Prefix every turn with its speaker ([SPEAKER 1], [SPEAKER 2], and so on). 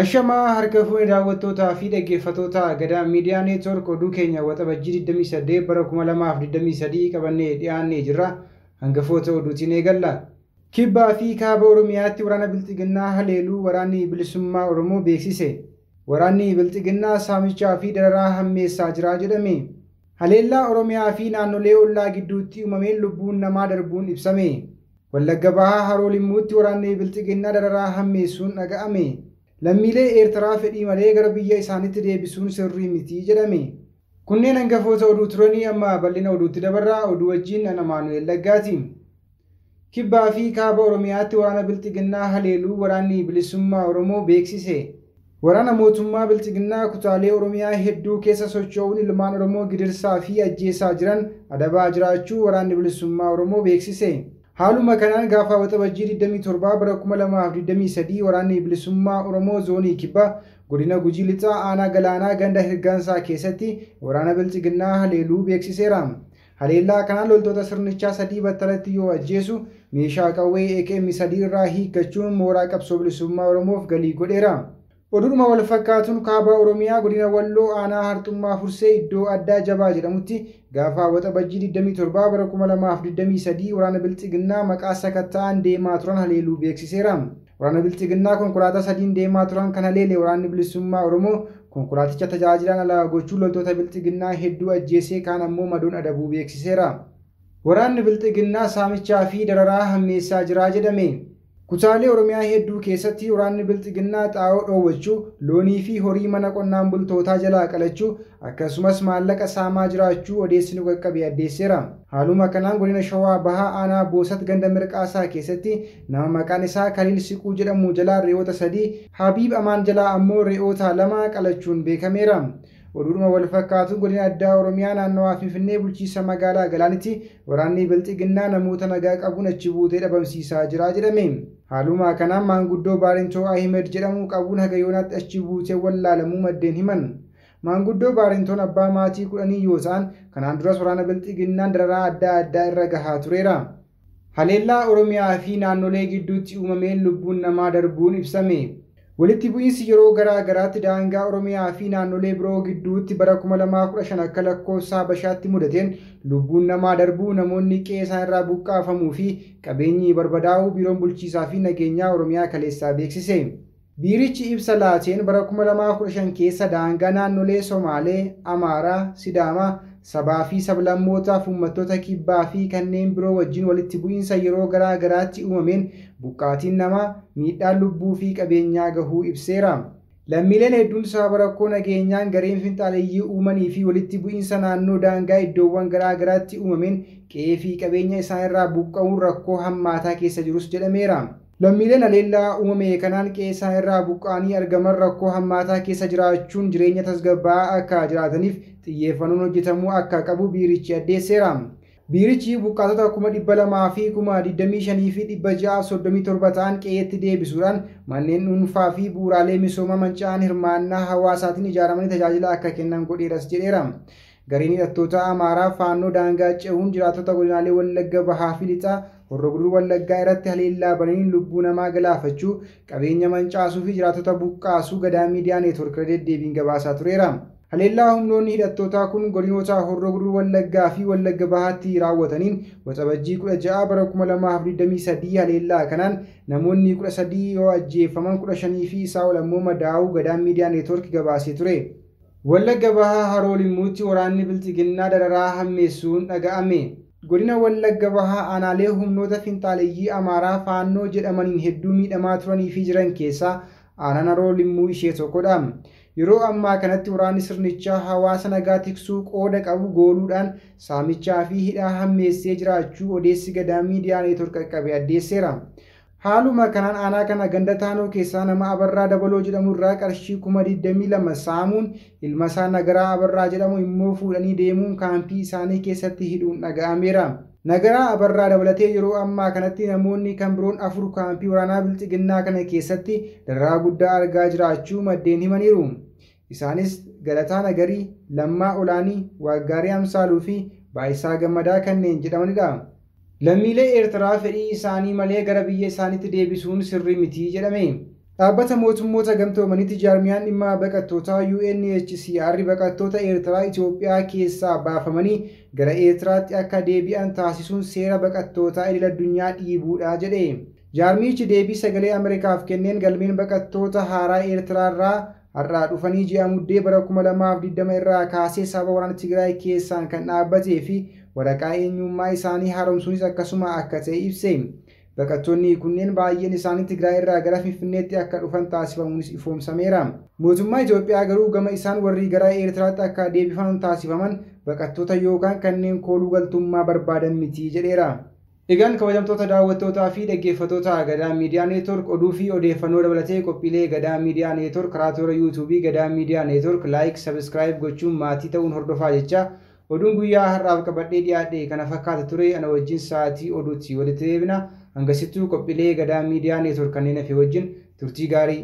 [SPEAKER 1] Ashamaa harka fuune daawwattootaa fi dhaggeeffattoota Gadaa Miidiyaa Neetwoork oduu keenya Waxabajjii 28 bara 2023 qabannee dhiyaannee jirra. Hangafoota oduutiin eegalla. Kibbaa fi kaaba Oromiyaatti waraana Bilxiginnaa haleeluu waraanni bilisummaa Oromoo beeksise. Waraanni Bilxiginnaa saamichaa fi dararaa hammeessaa jira jedhame. Haleellaa Oromiyaa fi naannolee ollaa gidduutti uumameen lubbuun namaa darbuun ibsame. Wallagga Bahaa Haroo Limmuutti waraanni Bilxiginnaa dararaa hammeessuun dhaga'ame. Lammiilee Eertiraa fedhii malee gara biyya isaaniitti deebisuun sirrii miti jedhame. Kunneen hangafoota oduu turanii amma bal'ina oduutti dabarraa oduu wajjin ana Maanu'eel Laggaati. Kibbaa fi kaaba Oromiyaatti waraana Bilxiginnaa haleeluu waraanni bilisummaa Oromoo beeksise. Waraana mootummaa Bilxiginnaa kutaalee Oromiyaa hedduu keessa socho'uun ilmaan Oromoo gidirsaa fi ajjeesaa jiran adabaa jiraachuu waraanni bilisummaa Oromoo beeksise. Haaluma kanaan gaafa Waxabajjii 27 bara 2023 waraanni bilisummaa Oromoo zoonii Kibbaa godina Gujii Lixaa aanaa Galaanaa ganda Hirgaansaa keessatti waraana Bilxiginnaa haleeluu beeksiseera. Haleellaa kanaan loltoota sirnichaa sadii battalatti yoo ajjeesu meeshaa qawwee AKM 3 irraa hiikkachuun mooraa qabsoo bilisummaa Oromoof galii godheera. Oduudhuma wal fakkaatuun kaaba Oromiyaa godina Walloo aanaa Harxummaa Fursee iddoo addaa Jabaa jedhamutti gaafa Waxabajjii 27 bara 2023 waraana Bilxiginnaa maqaa sakatta'aan deemaa turan haleeluu beeksiseera. Waraana Bilxiginnaa konkolaataa sadiin deemaa turan kan haleele waraanni bilisummaa Oromoo konkolaaticha tajaajilaan alaa gochuun loltoota Bilxiginnaa hedduu ajjeesee kaan ammoo madoon adabuu beeksiseera. Waraanni Bilxiginnaa saamichaa fi dararaa hammeessaa jira jedhame. Kutaalee Oromiyaa hedduu keessatti waraanni Bilxiginnaa xaa'oo dhoowwachuu, loonii fi horii mana qonnaan bultootaa jalaa qalachuu akkasumas maallaqa saamaa jiraachuu odeessi nu qaqqabe addeesseera. Haaluma kanaan godina Shawaa Bahaa aanaa Boosat ganda Mirqaasaa keessatti nama maqaan isaa Kaliil Siquu jedhamu jalaa re'oota 3, Habiib Amaan jalaa ammoo re'oota 2 qalachuun beekameera. Oduudhuma wal fakkaatuun godina addaa Oromiyaa naannawaa Finfinnee bulchiinsa magaalaa Galaanitti waraanni Bilxiginnaa namoota nagaa qabuun achi buutee dhabamsiisaa jira jedhame. Haaluma kanaan maanguddoo Baarintoo Ahimed jedhamu qabuun haga yoonaatti achi buutee wallaalamuu maddeen himan. Maanguddoo Baarintoon abbaa maatii 10 yoo ta'an kanaan duras waraana Bilxiginnaan dararaa adda addaa irra gahaa tureera. Haleellaa Oromiyaa fi naannolee gidduutti uumameen lubbuun namaa darbuun ibsame. Walitti bu'iinsi yeroo garaa garaatti daangaa Oromiyaa fi naannolee biroo gidduutti bara 2015 akka lakkoofsa Habashaatti mudateen lubbuun namaa darbuu namoonni qe'ee isaan irraa buqqaafamuu fi qabeenyi barbadaa'uu biiroon bulchiisaa fi nageenyaa Oromiyaa kaleessaa beeksise. Biirichi ibsa laateen bara 2015 keessa daangaa naannolee Somaalee, Amaaraa, Sidaamaa, sabaa fi sablammootaaf uummattoota kibbaa fi kanneen biroo wajjin walitti bu'iinsa yeroo garaa garaatti uumameen buqqaatiin namaa miidhaan lubbuu fi qabeenyaa gahuu ibseera. Lammiileen hedduun sababa rakkoo nageenyaan gareen finxaaleeyyii uumanii fi walitti bu'iinsa naannoo daangaa iddoowwan garaa garaatti uumameen qe'ee fi qabeenya isaan irraa buqqa'uun rakkoo hammaataa keessa jirus jedhameera. Lammiileen haleellaa uumame kanaan qe'ee isaan irraa buqqa'anii argaman rakkoo hammaataa keessa jiraachuun jireenya tasgabbaa'aa akka jiraataniif xiyyeeffannoon hojjetamuu akka qabu biirichi addeesseera. Biirichi buqqaatota 225,637 ta'an qe'eetti deebisuudhaan manneen dhuunfaa fi bu'uuraalee misoomaa manca'an hirmaannaa hawaasaatiin ijaaramanii tajaajila akka kennan godheeras jedheera. Gareen hidhattoota Amaaraa faannoo daangaa ce'uun jiraattota godinaalee Wallagga Bahaa fi Lixaa Horroo Guduruu Wallaggaa irratti haleellaa bananiin lubbuu namaa galaafachuu, qabeenya mancaasuu fi jiraattota buqqaasuu Gadaa Miidiyaa Neetwoork irra deddeebiin gabaasaa tureera. Haleellaa humnoonni hidhattootaa kun godinoota Horroo Guduruu Wallaggaa fi Wallagga Bahaatti raawwataniin Waxabajjii 16 bara 2023 haleellaa kanaan namoonni 13 yoo ajjeefaman 15 fi isaa ol ammoo madaa'uu Gadaan Miidiyaa Neetwoork gabaasee ture. Wallagga Bahaa Haroo Limmuutti waraanni Bilxiginnaa dararaa hammeessuun dhaga'ame. Godina Wallagga Bahaa aanaalee humnoota finxaaleeyyii Amaaraa faannoo jedhamaniin hedduu miidhamaa turanii fi jiran keessaa aanaan Haroo Limmuu ishee tokkodha. Yeroo ammaa kanatti waraanni sirnichaa hawaasa nagaa tiksuu qooda qabu gooluudhaan saamichaa fi hidhaa hammeessee jiraachuu odeessi Gadaa Miidiyaa Neetwoork qaqqabe addeesseera. Haaluma kanaan aanaa kana ganda Taanoo keessaa nama Abarraa Dabaloo jedhamu irraa qarshii 22,000 saamuun ilma isaa Nagaraa Abarraa jedhamu immoo fuudhanii deemuun kaampii isaanii keessatti hidhuun dhaga'ameera. Nagaraa Abarraa dabalatee yeroo ammaa kanatti namoonni kan biroon 4 kaampii waraanaa Bilxiginnaa kana keessatti dararaa guddaa argaa jiraachuu maddeen himaniiru. Isaanis Galataa Nagarii, Lammaa Olaanii, Waaggaarii Amsaaluu fi Baayisaa Gammadaa kanneen jedhamanidha. Lammiilee Eertiraa fedhii isaanii malee gara biyya isaaniitti deebisuun sirrii miti jedhame. Dhaabbata mootummoota gamtoomanitti jaarmiyaan dhimma baqattootaa UNHCR baqattoota Eertiraa Itoophiyaa keessaa baafamanii gara Eertiraatti akka deebi'an taasisuun seera baqattootaa idil addunyaa dhiibuudha jedhe. Jaarmichi deebii sagalee Ameerikaaf kenneen galmeen baqattoota haaraa Eertiraarraa har'aa dhufanii ji'a muddee bara 2020 irraa kaasee saba waraana Tigraay keessaan kan dhaabbatee fi waraqaa eenyummaa isaanii haaromsuunis akkasuma akka ta'e ibse. Baqattoonni kunneen baay'een isaanii Tigraay irraa gara Finfinneetti akka dhufan taasifamuunis ifoomsameera. Mootummaa Itoophiyaa garuu gama isaan warri gara Eertiraatti akka deebifaman taasifaman baqattoota yookaan kanneen kooluu galtummaa barbaadan miti jedheera. Egaan kabajamtoota daawwattootaa fi dhaggeeffattoota Gadaa Miidiyaa Neetwork oduu fi odeeffannoo dabalatee qophiilee Gadaa Miidiyaa Neetwork karaa toora yuutuubii Gadaa Miidiyaa Neetwork laayik sabiskiraayib gochuun maatii ta'uun hordofaa jecha oduun guyyaa har'aaf qabadhee dhiyaadhe kana fakkaata ture ana wajjin sa'aatii oduutti walitti deebina hangasittuu qophiilee Gadaa Miidiyaa Neetwork kanneen hafe wajjin turtii gaarii.